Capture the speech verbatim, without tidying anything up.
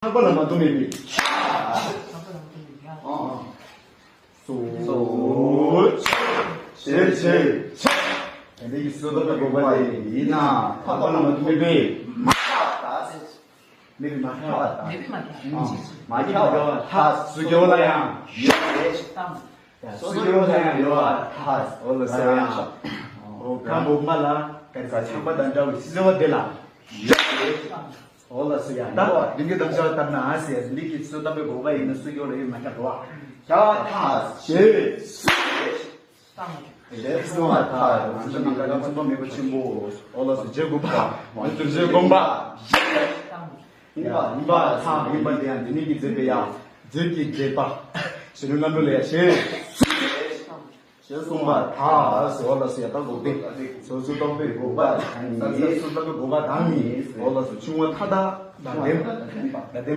ཐག་པ་ལ་མ་ཐུག་མེད་པའི། ཨ། སོ། ཆེ་ཆེ་ཆེ། དེ་འདྲའི་གི་སོ་ཐག་པའི་དགོས་པ་དེ་ཡིན་ན་ཐག་པ་ལ་མ་ཐུག་མེད་པའི། མ་ཐག་ད་ཟེར། མེད་པའི་མ་ཐག་ད། མེད་པའི་མ་ཐག་མ་ཐག་ད་ཐག་སུ་སྐྱེ་བོ་ལ་ཡང་། ཡོད་རེད། སུ་སྐྱེ་བོ་ལ་ཡང་ཡོད་པ་ཐག་འོ་ལ་སོ་ཡང་། འོ་ཁམས་འོག་མ་ལ་ག་རེ་ཟ་ཆམ་པ་དང་འདྲ་བའི་སྲིད་རྩེ་བ་དེ་ལ། ཡོད་རེད། འོ་ལ་སོ་ཡང་ད་ལིང་གི་དམ་བཅའ་བཏབ་ན་ཟེར་ལིང་གི་སོ་ཐག་པའི་དགོས་པ་ཡིན་ན་སུ་སྐྱེ་བོ་ལ་ཡོད་མ་ཐག་རེད་བ། ཡ་ཐག་ཞེས། ཞེས་གསུངས་པ་ཐག་ང་ཚོ་ནང་ཁ་ལ་ཚོང་པ་མེད་པ་ཆེན་པོ། འོ་ལ་སོ་རྗེ་དགོངས་པ། ང་ཚོ་རྗེ་དགོངས་པ། ཡིན་པ་ཡིན་པ་ཐག་ཡིན་པ་དེ་ཡང་འདི་ནི་གི་མཛད་པའི་ཡང་མཛོད་ཀྱི་མཛད་པ། ཞེས་ནུ་རྣམ་གྲོལ་ལ་ཡ་ཞེས། ཞེས་གསུངས་པ་ཐག་ཟེར་བ་ལ་སོ་ཡ་ད་འགོག་པའི་སོ་སོ་རྟོག་པའི་དགོས་པ་དང་ནི། སོ་སོ་རྟོག་པའི་དགོས་པ་དང་ནི། འོ་ལ་སོ་ཆུང་བ་མཐའ་དག་ལ་ལྡན་པ། ལ་ལྡན་